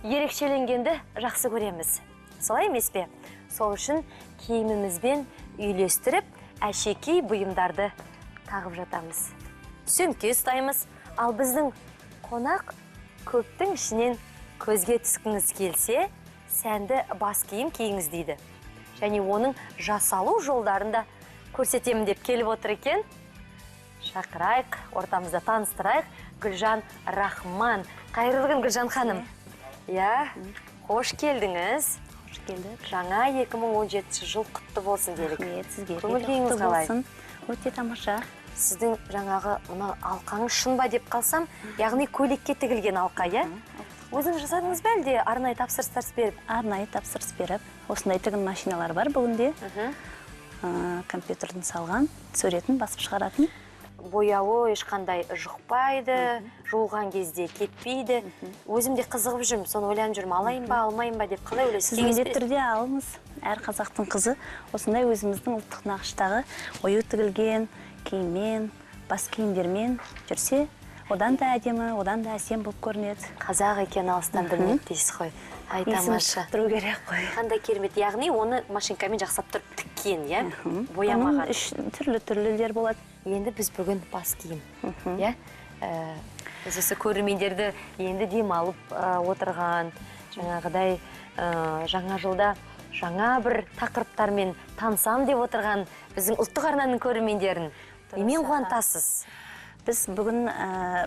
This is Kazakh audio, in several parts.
Ерекшеленгенді жақсы көреміз. Солай емес пе? Сол үшін киімімізбен үйлестіріп, әшекей бұйымдарды тағып жатамыз. Сөмке ұстаймыз. Ал біздің қонақ көптің ішінен көзге түскіңіз келсе, сәнді бас киім киіңіз дейді. Және оның жасалу жолдарын да көрсетемін деп келіп отыр екен. Шақырайық, ортамызда таныстырайық. Гүлжан Рахман. Қайырлы күн, Гүлжан ханым. Иә, қош келдіңіз. Қош келдік. Жаңа 2017 жыл құтты болсын делік. Рахмет сізге. Көңіл Құтты күйіңіз қалай? болсын. Өте тамаша. Сіздің жаңағы мына алқаңыз шын ба деп қалсам, яғни көйлекке тігілген алқа, иә? Өзіңіз жасадыңыз ба, әлде арнайы тапсырыстар беріп? Арнайы тапсырыс беріп, осындай тігін машиналар бар бүгінде. Компьютердің салған, суретін басып шығаратын. Бояуы ешқандай жұқпайды, жуылған кезде кетпейді. Өзім де қызығып жүрмін, соны ойланып жүрмін, алайын ба, алмайын ба деп. Қалай ойлайсыз? Сіз Кеңес міндетті түрде алыңыз. Әр қазақтың қызы осындай өзіміздің ұлттық нақыштағы ою тігілген киіммен, бас киімдермен жүрсе, одан да әдемі, одан да әсем болып көрінеді. Қазақ екен алыстан білінеді дейсіз ғой. Ай, Есіміз тамаша. шығып тұру керек қой. Қандай керемет. Яғни оны машинкамен жақсап тұрып тіккен, иә? Бұның Боямаған. үш түрлі түрлілер болады. Енді біз бүгін бас киім, иә? Біз осы көрермендерді енді демалып отырған, жаңағыдай жаңа жылда жаңа бір тақырыптармен танысам деп отырған біздің ұлттық арнаның көрермендерін немен қуантасыз? Біз бүгін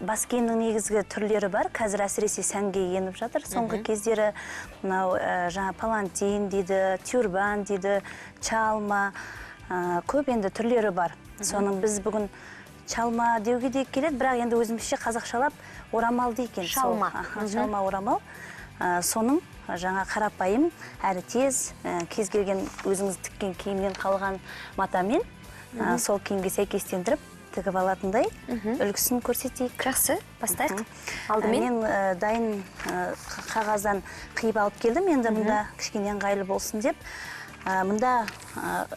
бас киімнің негізгі түрлері бар. Қазір әсіресе сәнге еніп жатыр. Соңғы кездері мынау жаңа палантин дейді, тюрбан дейді, чалма, көп енді түрлері бар. Соның біз бүгін чалма деуге де келеді, бірақ енді өзімізше қазақшалап орамал дейді екен. Сол, Шалма. Аха, шалма, орамал. Соның жаңа қарапайым әрі тез, кез келген өзіңіз тіккен киімнен қалған матамен, сол киімге сәйкестендіріп тігіп алатындай үлгісін көрсетейік. Жақсы, бастайық. Алдымен Мен дайын қағаздан қиып алып келдім, енді мында кішкене ыңғайлы болсын деп. Мында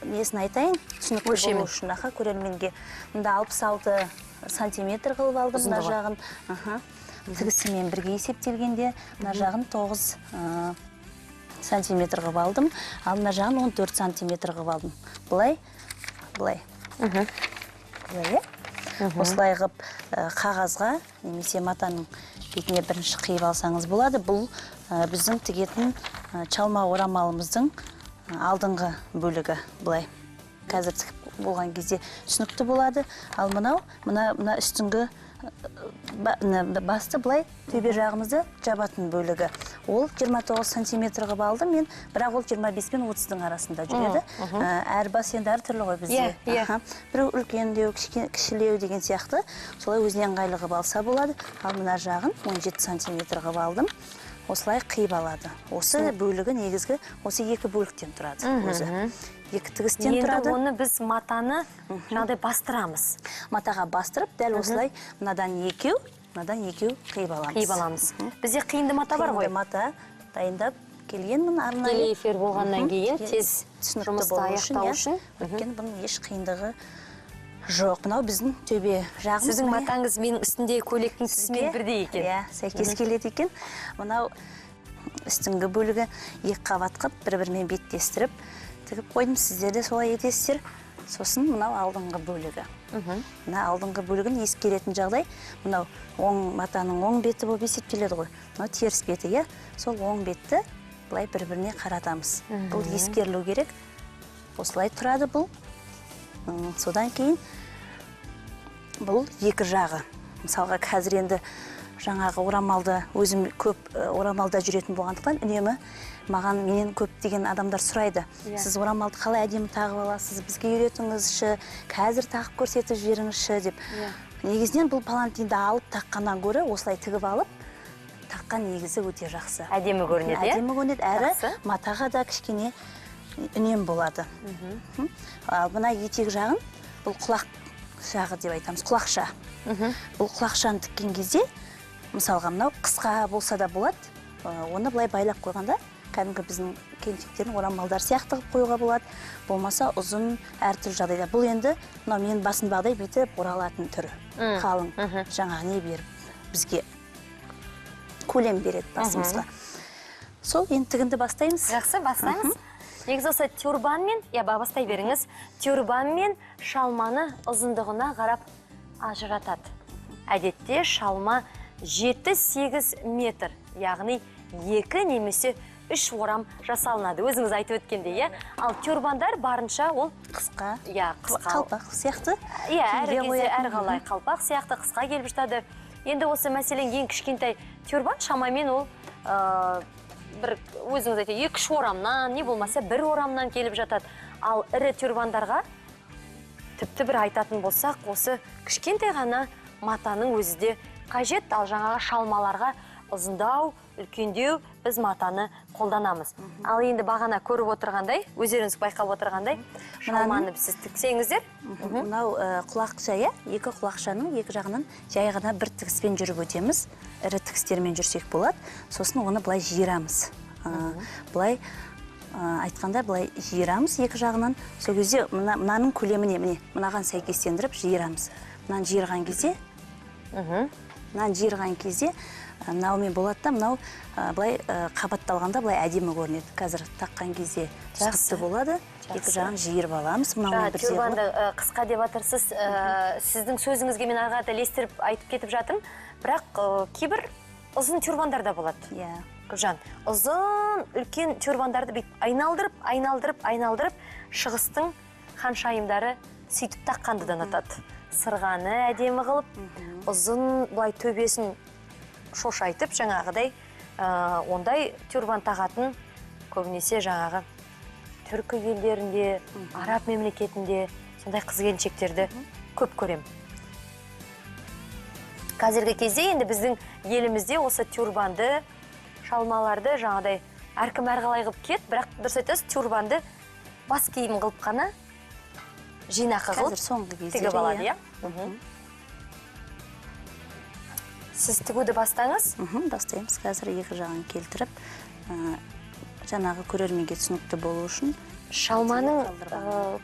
несін айтайын, түсінікті Өлшемін. болу үшін, аха, көрерменге. Мында 66 сантиметр қылып алдым мына Ұзындығы. жағын. Аха. Тігісімен бірге есептелгенде мына жағын 9 сантиметр қылып алдым, ал мына жағын 14 сантиметр қылып алдым. Былай, былай. Былай, иә? Осылай қылып қағазға немесе матаның бетіне бірінші қиып алсаңыз болады. Бұл біздің тігетін чалма орамалымыздың алдыңғы бөлігі былай. Қазір тігіп болған кезде түсінікті болады. Ал мынау, мына үстіңгі басты былай төбе жағымызды жабатын бөлігі. Ол 29 сантиметр қылып алдым мен, бірақ ол 25 пен 30-дың арасында жүреді. Әр бас енді әртүрлі ғой бізде. Иә, иә. Аха. Біреу үлкендеу, кішілеу деген сияқты. Солай өзіне ыңғайлы қылып алса болады. Ал мына жағын 17 сантиметр қылып алдым. Осылай қиып алады. Осы бөлігі негізгі осы екі бөліктен тұрады өзі. Екі тігістен Енді тұрады. оны біз матаны жаңағыдай бастырамыз. Матаға бастырып, дәл осылай мынадан екеу, мынадан екеу қиып аламыз. Қиып аламыз. Бізде қиынды мата бар ғой. Қиынды мата дайындап келгенмін арнайы. Тікелей эфир болғаннан кейін тез Түсінікті жұмысты болу үшін, аяқтау иә. үшін. Өйткені бұның еш қиындығы жоқ. Мынау біздің төбе жағымыз. Сіздің Міне. матаңыз менің үстіндегі көйлектің түсімен Сізге, бірдей екен. Иә, сәйкес келеді екен. Мынау үстіңгі бөлігі екі қабат қылып бір-бірімен беттестіріп тігіп қойдым. Сіздер де солай етесіздер. Сосын мынау алдыңғы бөлігі. Мына алдыңғы бөлігін ескеретін жағдай, мынау оң матаның оң беті болып есептеледі ғой. Мынау теріс беті, иә. Сол оң бетті былай бір-біріне қаратамыз. Бұл ескерілу керек. Осылай тұрады бұл. Содан кейін бұл екі жағы. Мысалға қазір енді жаңағы орамалды өзім көп орамалда жүретін болғандықтан үнемі маған менен көптеген адамдар сұрайды. Сіз орамалды қалай әдемі тағып аласыз, бізге үйретіңізші, қазір тағып көрсетіп жіберіңізші деп. Негізінен бұл палантинді алып таққаннан гөрі осылай тігіп алып таққан негізі өте жақсы. Әдемі көрінеді, иә? Әдемі көрінеді, әрі Жақсы. матаға да кішкене үнем болады. Ал мына етек жағын, бұл құлақ жағы деп айтамыз, құлақша. Бұл құлақшаны тіккен кезде, мысалға мынау қысқа болса да болады, оны былай байлап қойғанда, кәдімгі біздің келіншектердің орамалдары сияқты қылып қоюға болады, болмаса ұзын әртүрлі жағдайда. Бұл енді мынау менің басымдағыдай бүйтіп оралатын түрі, қалың, жаңағы не беріп бізге көлем береді басымызға. Сол, енді тігінді бастаймыз. Жақсы, бастаймыз. Негізі осы тюрбанмен, иә, бастай беріңіз. Тюрбан мен шалманы ұзындығына қарап ажыратады. Әдетте шалма 7-8 метр, яғни 2 немесе 3 орам жасалынады. Өзіңіз айтып өткендей, иә? Ал тюрбандар барынша ол қысқа. Иә, қысқа. Қалпақ сияқты. Иә, әр киюге кезде қоятын. Әр қалай қалпақ сияқты қысқа келіп жатады. Енді осы мәселен ең кішкентай тюрбан шамамен ол бір өзіңіз айтты, 2-3 орамнан, не болмаса бір орамнан келіп жатады. Ал ірі тюрбандарға тіпті бір айтатын болсақ, осы кішкентай ғана матаның өзі де қажет. Ал жаңағы шалмаларға ұзындау, үлкендеу біз матаны қолданамыз. Ал енді бағана көріп отырғандай, өздеріңіз байқап отырғандай, шалманы сіз тіксеңіздер. Мынау құлақша, иә, екі құлақшаның екі жағынан жай ғана бір тігіспен жүріп өтеміз. Ірі тігістермен жүрсек болады. Сосын оны былай жиырамыз. Былай айтқанда, былай жиырамыз екі жағынан. Сол кезде мынаның көлеміне, міне, мынаған сәйкестендіріп жиырамыз. Мынаны жиырған кезде мынаумен болады да, мынау былай қабатталғанда былай әдемі көрінеді. Қазір таққан кезде түсінікті болады. Екі жағын жиырып аламыз. Мынаумен Жаңа бірдей қылып. Тюрбанды қысқа деп жатырсыз. Сіздің сөзіңізге мен ары қарата ілестіріп айтып кетіп жатырмын. Бірақ кейбір ұзын тюрбандар да болады. Иә. Гүлжан, ұзын үлкен тюрбандарды бүйтіп айналдырып, айналдырып, айналдырып, шығыстың ханшайымдары сөйтіп таққанды да ұнатады. Сырғаны әдемі қылып, ұзын былай төбесін шошайтып, жаңағыдай ондай тюрбан тағатын көбінесе жаңағы түркі елдерінде, араб мемлекетінде сондай қыз келіншектерді көп көрем. Қазіргі кезде енді біздің елімізде осы тюрбанды, шалмаларды жаңағыдай әркім әрқалай қылып киеді, бірақ дұрыс айтасыз, тюрбанды бас киім қылып қана жинақы қылып Қазір соңғы кездері, тігіп алады, иә. иә. Сіз тігуді бастаңыз. Бастаймыз қазір екі жағын келтіріп, жаңағы көрерменге түсінікті болу үшін. Шалманың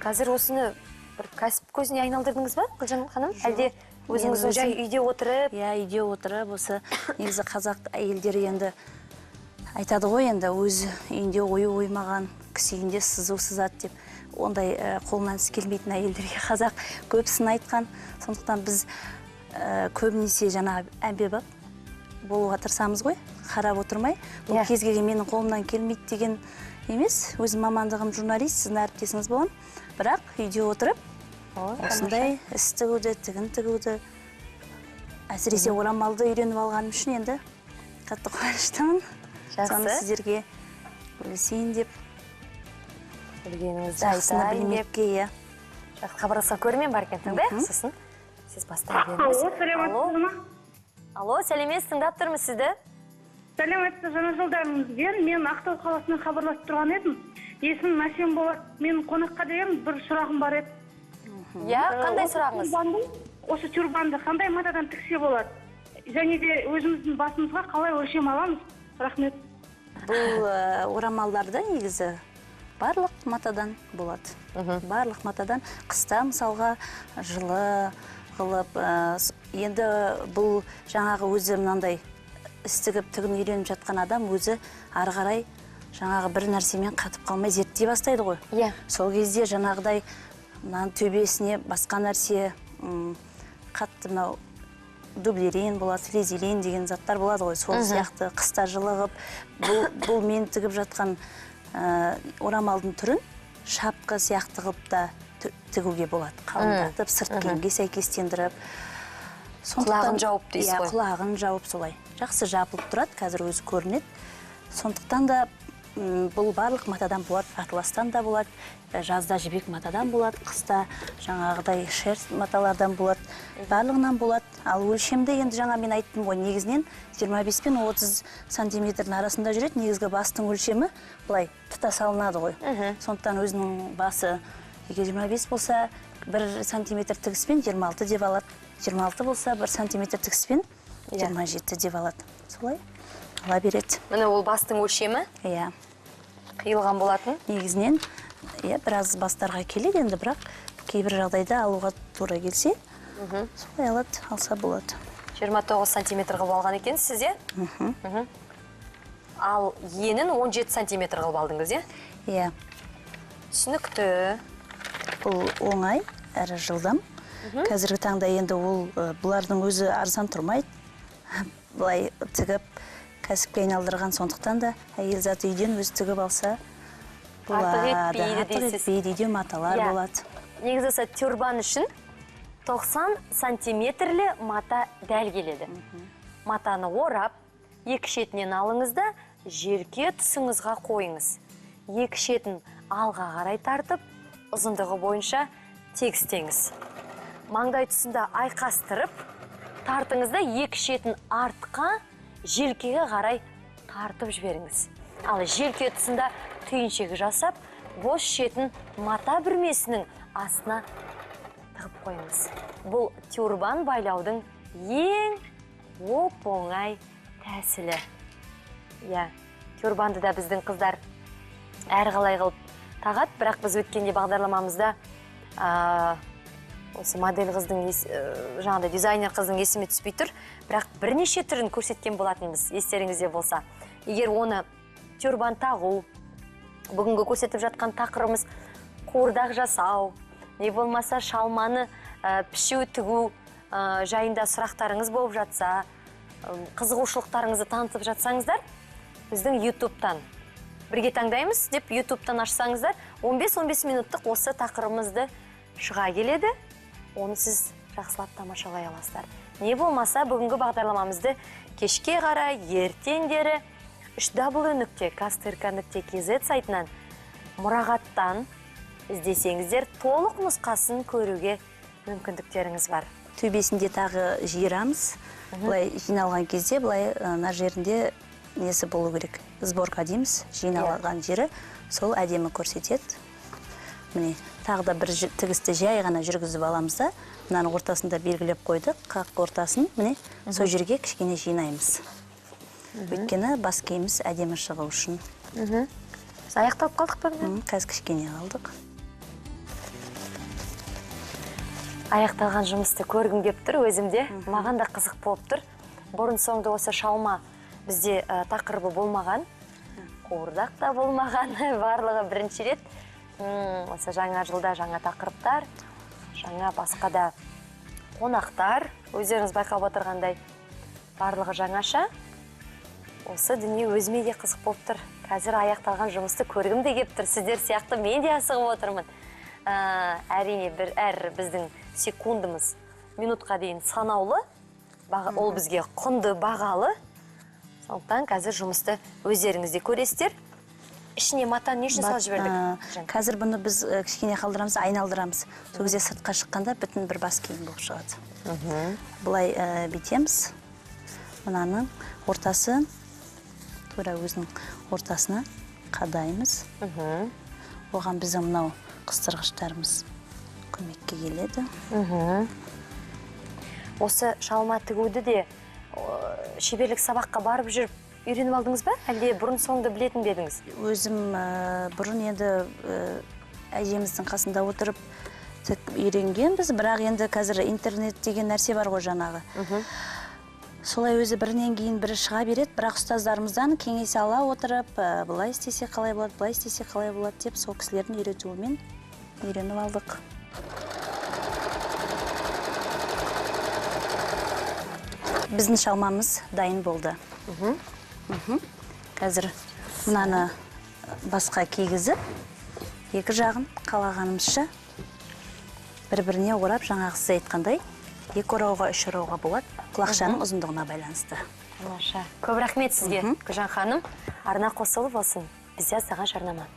қазір осыны бір кәсіп көзіне айналдырдыңыз ба, Гүлжан ханым? Әлде өзіңіздің жай үйде отырып? Иә, үйде отырып, осы негізі қазақ әйелдері енді айтады ғой, енді өз үйінде ою оймаған кісі үйінде сызу сызады деп. Ондай қолынан іс келмейтін әйелдерге қазақ көп сын айтқан. Сондықтан біз көбінесе жаңағы әмбебап болуға тырысамыз ғой, қарап отырмай. Бұл кез келген менің қолымнан келмейді деген емес. Өзім мамандығым журналист, сіздің әріптесіңіз боламын. Бірақ үйде отырып осындай іс тігуді, тігін тігуді, әсіресе орамалды үйреніп алғаным үшін енді қатты қуаныштымын. Соны сіздерге бөлісейін деп. Білгеніңізді Жақсыны айтайын деп. білмекке, иә. Жақсы, хабарласқан көрермен бар екен, тыңдайық, сосын сіз бастай беріңіз. Алло, сәлеметсіз ме? Алло, сәлеметсіз, тыңдап тұрмыз сізді. Сәлеметсіз, жаңа жылдарыңызбен. Мен Ақтау қаласынан хабарласып тұрған едім. Есімім Әсем болады. Мен қонаққа деген бір сұрағым бар еді. Иә, қандай Осы сұрағыңыз? Осы тюрбанды қандай матадан тіксе болады? Және де өзіміздің басымызға қалай өлшем аламыз? Рахмет. Бұл орамалдарды негізі барлық матадан болады. Барлық матадан қыста мысалға жылы қылып, енді бұл жаңағы өзі мынандай іс тігіп, тігін үйреніп жатқан адам өзі ары қарай жаңағы бір нәрсемен қатып қалмай зерттей бастайды ғой. Сол кезде жаңағыдай мынаның төбесіне басқа нәрсе, қатты мынау дублерин болады, флизелин деген заттар болады ғой, сол сияқты қыста жылы қылып, бұл мен тігіп жатқан орамалдың түрін шапка сияқты қылып та тігуге болады. Қалыңдатып, сырт киімге сәйкестендіріп. Құлағын жауып дейсіз Иә, ғой. құлағын жауып солай. Жақсы жабылып тұрады, қазір өзі көрінеді. Сондықтан да бұл барлық матадан болады, атластан да болады, жазда жібек матадан болады, қыста жаңағыдай шерсть маталардан болады, барлығынан болады. Ал өлшемді енді жаңа мен айттым ғой, негізінен 25 пен 30 сантиметрдің арасында жүреді. Негізгі бастың өлшемі былай тұта салынады ғой. Сондықтан өзінің басы егер 25 болса, 1 сантиметр тігіспен 26 деп алады. 26 болса, 1 сантиметр тігіспен 27 деп алады. Солай ала береді. Міне, ол бастың өлшемі Иә. қиылған болатын. Негізінен, иә, біраз бастарға келеді енді, бірақ кейбір жағдайда алуға тура келсе, солай алады, алса болады. 29 сантиметр қылып алған екенсіз, иә? Ал енін 17 сантиметр қылып алдыңыз, иә? Иә. Түсінікті. Бұл оңай, әрі жылдам. Қазіргі таңда енді ол бұлардың өзі арзан тұрмайды. Былай тігіп кәсіпке айналдырған, сондықтан да әйел заты үйден өзі тігіп алса болады. Артық етпейді дейсіз. Артық етпейді, үйде маталар болады. Негізі осы тюрбан үшін 90 сантиметрлі мата дәл келеді. Матаны орап, екі шетінен алыңыз да желке тұсыңызға қойыңыз. Екі шетін алға қарай тартып, ұзындығы бойынша тегістеңіз. Маңдай тұсында айқастырып, тартыңыз да екі шетін артқа, желкеге қарай тартып жіберіңіз. Ал желке тұсында түйіншегі жасап, бос шетін мата бүрмесінің астына тығып қойыңыз. Бұл тюрбан байлаудың ең оп-оңай тәсілі. Иә, тюрбанды да біздің қыздар әр қалай қылып тағады, бірақ біз өткенде бағдарламамызда осы модель қыздың, жаңағыдай дизайнер қыздың есіме түспей тұр, бірақ бірнеше түрін көрсеткен болатынбыз, естеріңізде болса. Егер оны тюрбан тағу, бүгінгі көрсетіп жатқан тақырыбымыз қуырдақ жасау, не болмаса шалманы пішу, тігу жайында сұрақтарыңыз болып жатса, қызығушылықтарыңызды танытып жатсаңыздар, біздің YouTube'тан бірге таңдаймыз деп YouTube'тан ашсаңыздар, 15-15 минуттық осы тақырыбымызды шыға келеді. Оны сіз жақсылап тамашалай аласыздар. Не болмаса бүгінгі бағдарламамызды кешке қарай, ертеңдері www.kstrk.kz сайтынан мұрағаттан іздесеңіздер толық нұсқасын көруге мүмкіндіктеріңіз бар. Төбесінде тағы жиырамыз. Былай жиналған кезде былай мына жерінде несі болу керек? Сборка дейміз, жиналған жері сол әдемі көрсетеді. Міне, тағы да бір тігісті жай ғана жүргізіп аламыз да, мынаның ортасында белгілеп қойдық, қақ ортасын, міне, сол жерге кішкене жинаймыз. Өйткені бас киіміміз әдемі шығу үшін. Біз аяқталып қалдық па міне? Қазір кішкене қалдық. Аяқталған жұмысты көргім кеп тұр өзімде. Маған да қызық болып тұр. Бұрын соңды осы шалма бізде тақырыбы болмаған, қуырдақ та болмаған, барлығы бірінші рет. Осы жаңа жылда жаңа тақырыптар, жаңа басқа да қонақтар, өздеріңіз байқап отырғандай, барлығы жаңаша. Осы дүние өзіме де қызық болып тұр. Қазір аяқталған жұмысты көргім де кеп тұр. Сіздер сияқты мен де асығып отырмын. Әрине, әр біздің секундымыз минутқа дейін санаулы, ол бізге құнды, бағалы. Сондықтан қазір жұмысты өздеріңіз де көресіздер. Ішіне матаны не үшін салып жібердік? Қазір бұны біз кішкене қалдырамыз, айналдырамыз. Сол кезде сыртқа шыққанда бүтін бір бас киім болып шығады. Былай бүйтеміз. Мынаның ортасы, тура өзінің ортасына қадаймыз. Оған біздің мынау қыстырғыштарымыз көмекке келеді. Осы шалма тігуді де шеберлік сабаққа барып жүріп үйреніп алдыңыз ба? Әлде бұрын соңды білетін бе едіңіз? Өзім бұрын енді әжеміздің қасында отырып тік үйренгенбіз, бірақ енді қазір интернет деген нәрсе бар ғой жаңағы. Солай өзі бірінен кейін бірі шыға береді, бірақ ұстаздарымыздан кеңес ала отырып, былай істесе қалай болады, былай істесе қалай болады деп сол кісілердің үйретуімен үйреніп алдық. Біздің шалмамыз дайын болды. Қазір мынаны басқа кигізіп, екі жағын қалағанымызша бір-біріне орап, жаңағы сіз айтқандай, екі орауға, үш орауға болады, құлақшаның ұзындығына байланысты. Тамаша. Көп рахмет сізге, Гүлжан ханым. Арна қосылып болсын. Бізде аздаған жарнама.